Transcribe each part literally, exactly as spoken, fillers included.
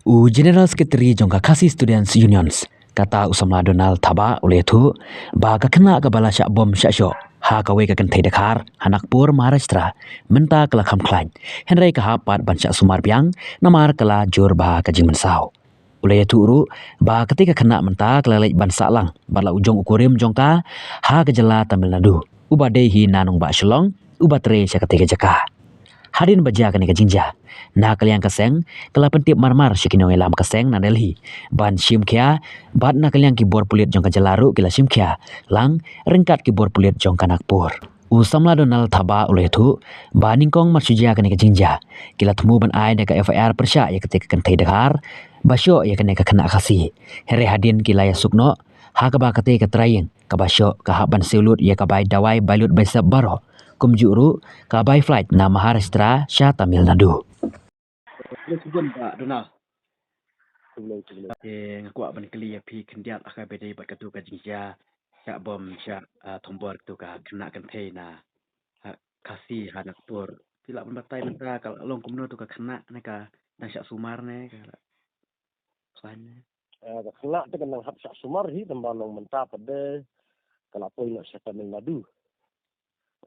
U General Secretary jong ka Khasi Students Unions, kata u samla Donald Thabah u la ïathuh ba ka khynnah kaba la shah bom shah shoh ha kawei ka kynthei dkhar ha Nagpur, Maharashtra, mynta ka la kham khlaiñ, hynrei ka hap pat ban shah sumar biang namar ka la jur bha ka jingmynsaw. U la ïathuh ruh ba katei ka khynnah mynta ka la leit ban sah lang bad la u jong u kurim jong ka ha ka jylla Tamil Nadu, uba dei hi na nongbah Shillong, uba trei sha katei ka jaka. Hadien ba jia kane ka jingjia, na ka liang ka seng ka la pyntip marmar sha ki nongïalam ka seng na Delhi ban shim khia, bad na ka liang ki bor pulit jong ka jylla ruh ki la shim khia lang ryngkat ki bor pulit jong ka Nagpur. U samla Donald Thabah u la ïathuh ba nyngkong mar shu jia kane ka jingjia, ki la thmu ban ai da ka F I R pyrshah ïa katei ka kynthei dkhar ba shoh ïa kane ka khynnah Khasi, hynrei hadien ki la ïasuk noh ha kaba katei ka trai ïing kaba shoh ka hap ban siew lut ïa ka bai dawai bai lut bai sep baroh, kumjuh ruh ka bai flight na Maharashtra sha Tamil Nadu. Khublei shibun, Bah Donald. Khublei, khublei. Te nga kwah ban kylli ïa phi khyndiat ha kaba ïadei bad katu ka jingjia shah bom shah, ah, thombor katu ka khynnah kynthei na, ah, Khasi ha Nagpur. Phi lah ban batai mynta ka la long kumno tu ka khynnah ne ka dang shah sumar ne ka la khlaiñ ne? Eh, ka khynnah te ka nang hap shah sumar hi, tang ba long mynta pat de ka la poi noh sha Tamil Nadu.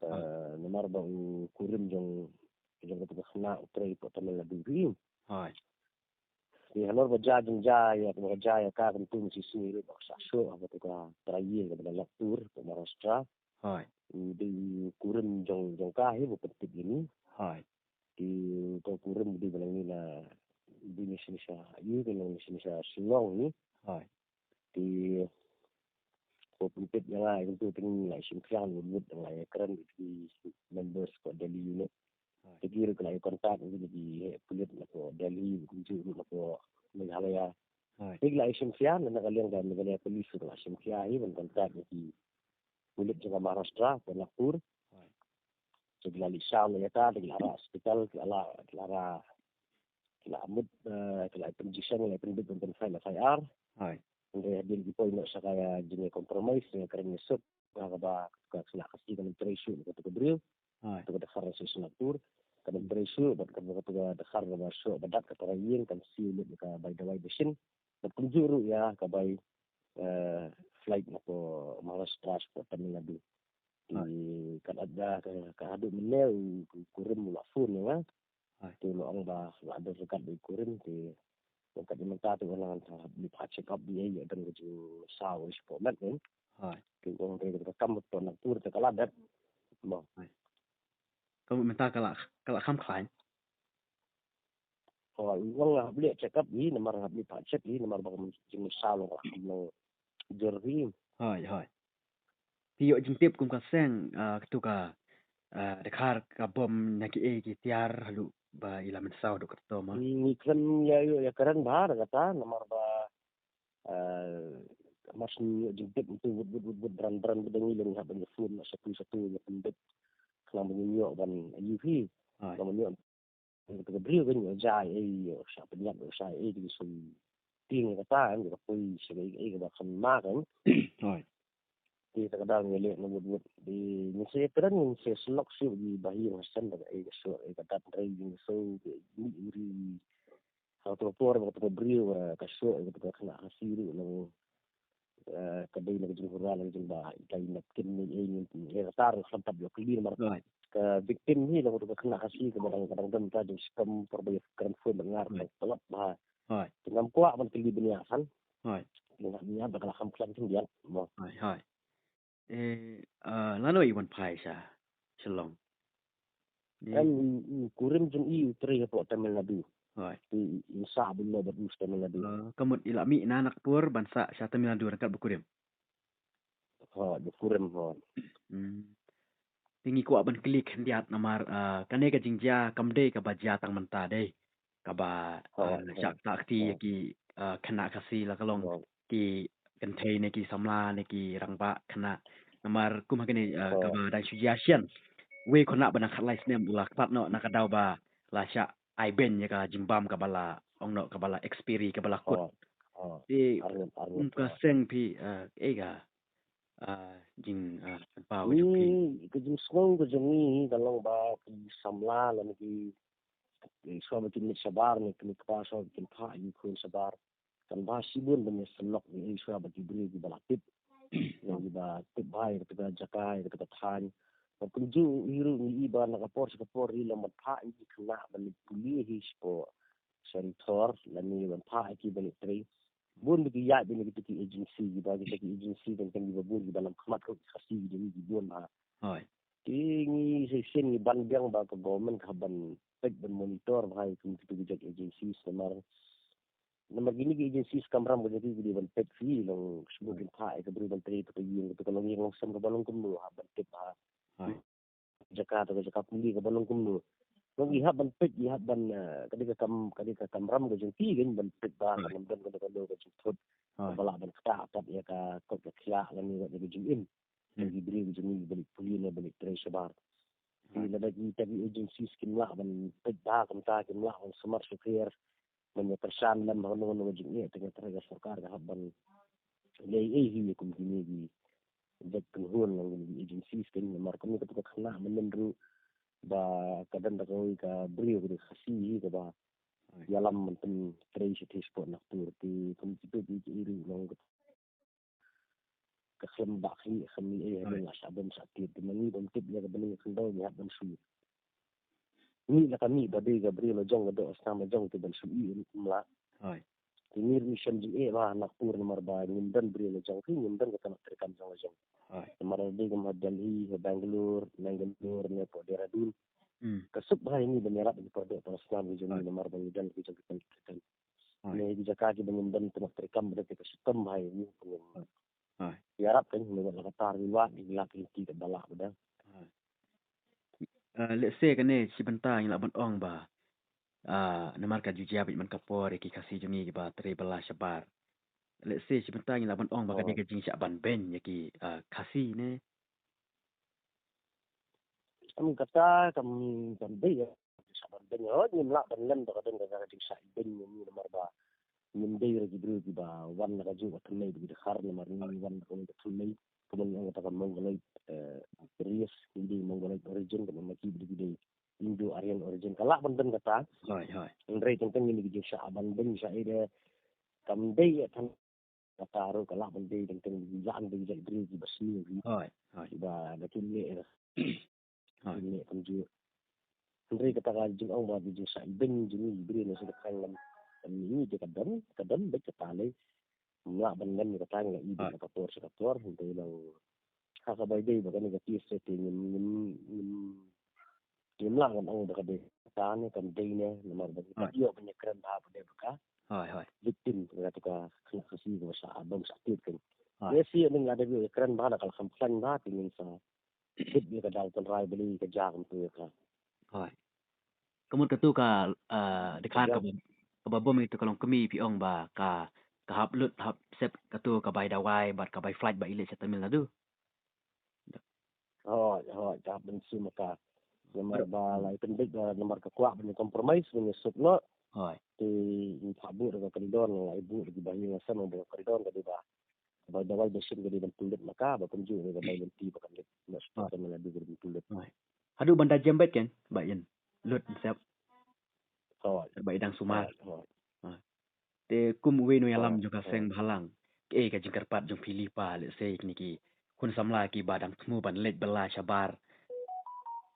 Eh, namar ba u kurim jong, jong katu ka khynnah u trei hapoh Tamil Nadu hi. Hooid. Te halor ba jia jingjia ïa ka, ba jia ïa ka, kumtu mynta shisien ruh ba ka shah shoh ha katu ka trai ïing kaba na Nagpur, hapoh Maharashtra. Hooid. U dei u kurim jong, jong ka hi ba pyntip ïa ngi. Hooid. Te uta u kurim u dei ba na ngi na, u dei na shane sha, u dei na shane sha Shillong hi. Hooid. Te ko pyntip ïa nga, kumtu te ngi la shim khia wut wut, nga la ïakren ïa ki members hapoh Delhi unit. Hooid. Te ki ruh ki la ïa contact ïa ki heh pulit na hapoh Delhi, kumjuh ruh na hapoh Meghalaya. Hooid. Te ki la ïa shim khia, na ka liang ka Meghalaya Police ruh ki la shim khia hi ban contact ïa ki pulit jong ka Maharashtra hapoh Nagpur. Hooid. Te ki la leit shaw noh ïa ka, te ki la rah hospital, ki la, ki la rah, ki la mut, eh, ki la pynjingshang, ki la pynbit ban pynfile F I R. Hooid. Hynrei hadien ki poi noh sha ka jingïakynpromise, ïakren ïasuk, ha kaba ka khynnah Khasi kan ym trei shuh bad katu ka briew. Hooid. Katu ka dkhar na sha Nagpur kan ym trei shuh bad katu ka dkhar kaba shoh ba dat ka trai ïing, kan siew lut ïa ka bai dawai ba shin. Bad kumjuh ruh ïa ka bai, eh, flight na hapoh Maharashtra sha hapoh Tamil Nadu. Te, hooid, ka la da ka, ka haduh mynne u, u kurim u la phone ïa nga. Hooid. Te u la ong ba la don ryngkat bad u kurim te, ryngkat mynta te u la nang hap leit check up, ïa, ïa don ka jingsaw shapoh met ne. Hooid. Te u ong te ka kam hapoh Nagpur te ka la dep. Mo. Hooid. Ka mynta ka la, ka la kham khlaiñ. Hooid, u ong hap leit check up hi, namar hap leit check hi, namar ba ka jingmynsaw long ka la kham long jur hi. Hooid, hooid. Phi ïoh jingtip kum ka seng, ah, katu ka, ah, dkhar ka bom na kiei ki tiar haduh ba i la mynsaw haduh katta mo? Ngi khlem ïa ïoh ïakren bha da kata namar ba, ah, mar shu ïoh jingtip ngi tu wut wut wut wut bran bran ba dang ngi leng hap ban ïa phone satu satu ïa pynbit khnang ba ngin ïoh ban ïohi. Hooid. Khnang ba ngin ïoh Kata ka briew kan ïoh jai ei, ïoh shah pynïap, ïoh shah ei, ei, ki shu tieng kata kan, ka poi sha ei, ei, kaba kham ma kan. Hooid. Te kata ka daw ngi leh na wut wut. Te ngin sa ïakren, ngin sa ïasyllok shuh ki bahaïing bahasan, ka ei ka shoh, ei ka dat, hynrei ngin sa ïa mih uri. Ha kata ka por, ha kata ka briew, ka shoh, ka kata ka khynnah Khasi ruh, na eh, ka dei na ka jinghura, na ka jingba, ka ïa napkin ne, eh, ngin, eh, ka tar, khlem pat ïoh kylli namar. Right. Ka victim hi, na ka khynnah Khasi, kaba dang, ka dang don ka jingshitom, por ba ïa kren phone bad nga, right, ka tolop bha. Right. Te ngam kwah ban kylli bniah san. Right. Te ngam kwah ba ka la kham khlaiñ khyndiat, mo. Right, right. Eh, eh, lano i wan phai sha Shillong? Em, u, u kurim jong i u trei hapoh Tamil Nadu. Hooid. I, i sah bynno bad u sha Tamil Nadu. Eh, ka mut i la mih na Nagpur ban sah sha Tamil Nadu ryngkat bad u kurim. Hooid, bad u kurim, hooid. Hmm. Te ngi kwah ban kylli khyndiat namar, eh, kane ka jingjia kam dei kaba jia tang mynta dei. Kaba, hooid, eh, hooid, shah kata kti, hooid, ïa ki, eh, khynnah Khasi la ka long, hooid, ki kynthei ne ki samla ne ki rangbah khynnah. Namar kum ha kane, eh, hooid, kaba dang shu jia shen. Wei khynnah ba dang khatlai snem u la kpat noh na ka daw ba la shah ai beiñ ïa ka jingbam kaba la ong noh kaba la expiry kaba la kut. Hooid, hooid. Te, arngut, arngut, kum ka, hooid, seng phi, eh, ei ka, eh, jing, eh, pynpaw jong phi? Ngi, ka jingsngew ka jong ngi ka long ba ki samla lane ki eh, shuwa ba kin leit shabar ne kin kpa shuwa ba kin phah ïa ki khun shabar. Kan bha shibun ban ïa sylok ïa, eh, shuwa ba ki briew kiba la tip. Ïa kiba tip bha ïa kata ka jaka ïa kata ka thaiñ. Bad kumjuh hi ruh ngi i ba na ka por sha ka por ri la ban phah ïa ki khynnah ban leit pule hi shapoh Shariathor lane ban phah ïa ki ban leit trei. Bun ba ki ïaid ban ïa kita ki agency kiba kita ki agency kan kan kiba bun kiba lam khmat ruh ki Khasi ki jong ngi ki bun bha. Hooid. Te ngi shisien ngi ban biang ba ka government ka hap ban peit ban monitor bha ïa kum kitu ki jait agencies namar, namar kine ki agencies kamram ka jong ki ki dei ban peit shisha long shu kin phah ïa ka briew ban trei to ka ïing to ka longïing longsem kaba long kumno hap ban peit bha. Hooid. Jaka to ka jaka pule kaba long kumno. Long ki hap ban peit ki hap ban, eh, ka dei ka kam, ka dei ka kamram ka jong ki kan ban peit bha ka nam don ka dei ka lo ka jingthut. Hooid. Ba lah ban ktah pat ïa ka kot ka khiah lane ïa ka jingim. Hmm. Ki briew ki jong ngi ba leit pule ne ba leit trei shabar. Te lada kita ki agencies kim lah ban peit bha kumta kim lah ban sumar sukher ban ïa kyrshan lem ha kano kano ka jingeh te nga tharai ka sorkar ka hap ban leh ei hi ïa kum kine ki jait kynhun lang kine ki agencies kine namar kane katu ka khynnah mynnin ruh ba ka don da kawei ka briew ka dei Khasi hi kaba ïalam ban pyntrei sha shapoh Nagpur te kum kitu ki ruh long ka khlem ba khlieh kham ïa ei hadien la shah bom shah tied te ma ngi bym tip ïa ka bneng ka khyndew ngi hap ban shu. Ngi la ka mih ba dei ka briew la jong ka doh snam la jong te ban shu ïeh ym lah. Hooid. Te ngi ruh ngi shem jingeh bha Nagpur namar ba ngim don briew la jong te ngim don ka tnat treikam jong la jong. Hooid. Namar la dei kum ha Delhi ha Bangalore Mangalore ne hapoh Dehradun. Hmm. Ka suk bha ïa ngi ban ïarap ïa ki para doh para snam ki jong ngi namar ba ngi don ki jong ki tnat treikam. Hooid. Ne ki jaka kiba ngim don tnat treikam ba dei te ka suk kam bha ïa ngi ban ngim. Hooid. Ïarap kan ngi wat la ka tar ngi wad ngi lap ïa ki kaba lah ba dang. Hooid. Eh, let's say kane shi bynta ngi lah ban ong ba, ah, namar ka ju jia beit man ka por ïa ki Khasi jong ngi kiba trei bylla shabar. Let's say shi bynta ngi lah ban ong ba kane ka jingshah ban beiñ ïa ki, ah, Khasi ne. Em kata kam kam dei ïa shah ban beiñ hooid ngim lah ban lem da ka don ka jingshah beiñ ïa ngi namar ba ngim dei ruh ki briew kiba wan na kajuh ka thymmei ba ki dkhar namar ngi wan na ka thymmei kumba ngi ong kata ka Mongoloid, eh, race ngi dei Mongoloid origin kumba ma ki ba dei ki dei Indo-Aryan origin ka lah ban don kata. Hooid hooid. Hynrei teng teng ngi ki jingshah ban beiñ shah ïa de kam dei ïa than kata ruh ka lah ban dei teng teng ngi lah ban dei jait briew kiba sniew hi. Hooid hooid. Kiba da kin leh. Hooid. Kin leh kumjuh. Hynrei kata ka jingong ba ki jingshah beiñ jong ngi ki briew na sha ka thaiñ lam. Ngi te ka don ka don beit kata lei. Ym lah ban lem ïa kata ngi la i beit na ka por sha ka por hynrei long ha kaba ïadei ba kane ka case te ngim ngim ngim ngim lah ban ong ba ka dei kata ne kam dei ne namar ba ngi ïoh ban ïakren bha ba dei ba ka. Hooid hooid. Victim ka tu ka khynnah Khasi kaba shah bom shah tied kan. Hooid. Ïa shi ïa ning lada ïoh ïakren bha da ka la kham khlaiñ bha te ngin sa tip ïa ka daw tynrai balei ka jia kumta ïa ka. Hooid. Ka mut katu ka, ah, dkhar kaba, kaba bom ïa tu ka longkmie phi ong ba ka, ka hap lut hap sep katu ka bai dawai bad ka bai flight ba i leit sha Tamil Nadu. Hooid hooid ka hap ban sum ka. Namar ba la i pynbeit ba namar ka kwah ban ïa compromise ban ïa suk noh. Hooid. Te i phah buh da ka koridor la i buh da ki ba hi la sem ba ka koridor ka dei ba Ka bai dawai ba shin ka dei ban pynlut ma ka ba kumjuh ne ka bai lynti ba kan leit na spa kan la dei ka dei ban pynlut. Haduh ban da jem bad kan ba in lut sep. Hooid. Ba i dang sumar. Hooid. Te kum uwei u nongïalam jong ka seng bhalang, kaei ka jingkyrpad jong phi lypa, let's say kine ki khun samla kiba dang thmu ban leit bylla shabar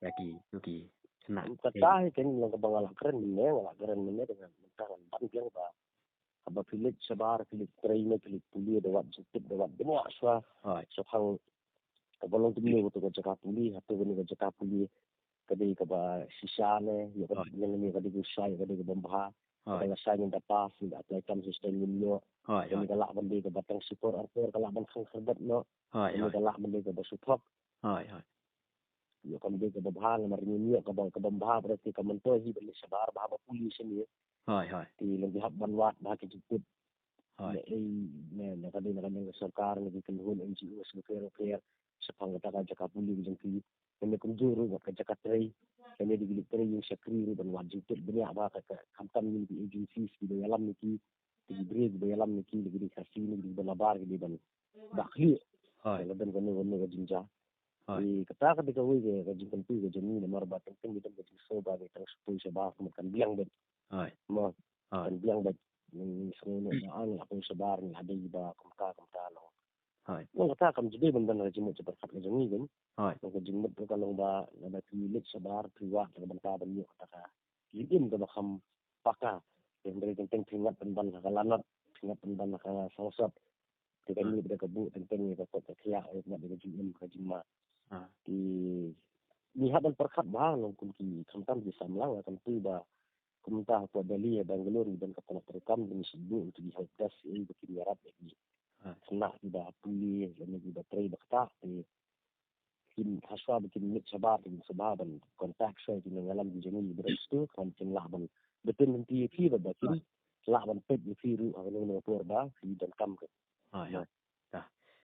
ïa ki, ïa ki khynnah. Kata hi kan long kaba nga la kren mynne, nga la kren mynne, te ngan mynta ngan ban biang ba Haba phi leit shabar, phi leit trei ne, phi leit pule, da wad jingtip, da wad bniah shuwa. Hooid. Shaphang kaba long kumne, kato ka jaka pule, hato kane ka jaka pule ka dei kaba shisha ne, ïa ka dei kaba shisha, ïa ka dei kaba bha. Hooid. Kaba la shisha ngin da pass, ngin da apply kam shisha ngin ïoh. Hooid. Kane ka lah ban dei kaba tang shipor arpor, ka lah ban khang khyrdep noh. Hooid. Kane ka lah ban dei kaba shu thok. Hooid, hooid. Ïoh kam dei kaba bha namar ngin ïoh kaba, kaba bha, bad te ka myntoi hi ban leit shabar bha ba pule shane. Hooid, hooid. Te lada ki hap ban wad bha ki jingtip. Hooid. Na ei, na, na ka dei, na ka dei ka sorkar, na ki kynhun N G O, sorkar, sorkar, shaphang kata ka jaka pule ka jong ki. Kane kumjuh ruh bad ka jaka trei. Kane dei ki leit trei ïing shakri ruh ban wad jingtip bniah bha ka, ka, khamtam ïa ki agencies kiba ïalam ïa ki, ki briew kiba ïalam ïa ki, ki dei Khasi ne, ki dei ba nabar, ki dei ban bakhlieh. Hooid. Lada don kano kano ka jingjia. Kata ka dei kawei ka jingkyntu ka jong ngi namar ba teng teng ki don ka jingsngew ba ngi tang shu poi shabar ka mut kan biang beit. Mo, kan biang beit. Ngi sngew noh ba ang la poi shabar ngi la dei ba kumta kumta long. Long kata kam ju dei ban don ka jingmut jingpyrkhat ka jong ngi kan. Long ka jingmut ka long ba lada phi leit shabar phi wad ka bynta ban ïoh kata ka jingim kaba kham paka. Hynrei teng teng phi ngat pynban ha ka lanot, phi ngat pynban ha ka sangsot. Te ka mih da ka buh teng teng ïa ka kot ka khiah ïa ka mat ïa ka jingim ka jingma. Te ngi hap ban pyrkhat bha long kum ki khamtam ki samla nga kyntu ba kumta hapoh Delhi ha Bangalore ngi don ka tnat treikam ngi shu buh ïa ki help desk ïa ba kin ïarap ïa ki khynnah kiba pule lane kiba trei ba ktah te kin hashwa ba kin leit shabar te kin sngewbha ban contact sha ki nongïalam ki jong ngi ba dang sdang ban kin lah ban btin lynti ïa phi bad ba kin lah ban peit ïa phi ruh ha kane ka por ba phi donkam ka.